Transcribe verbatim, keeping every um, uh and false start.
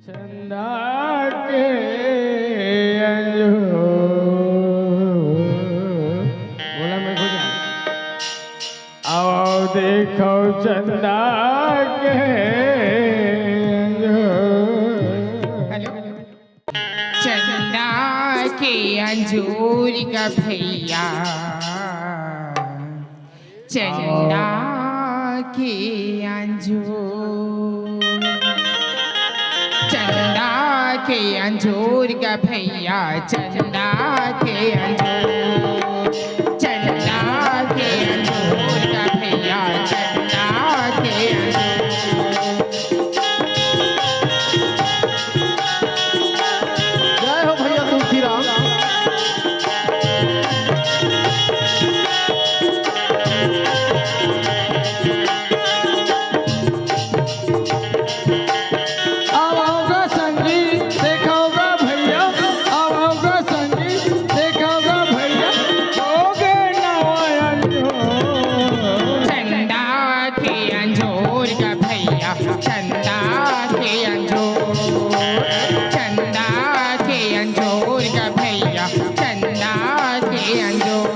चंदा के अंजोर। बोला मैं खुद। आओ देखो चंदा के अंजोर। हेलो। चंदा के अंजोर का भैया, चंदा के अंजोर, चंदा के अंजोर का भैया, चंदा के अंजोर, चंदा के अंजोर का भैया, चंदा के अंजोर। जय हो भैया तुलसीराम। आओ, आओ गा संगी, देखो गा भैया, आओ, आओ गा संगी, देखो गा भैया, हो गे नवा अंजोर। चंदा के अंजोर का भैया, चंदा के अंजोर, चंदा के अंजोर का भैया, चंदा के अंजोर।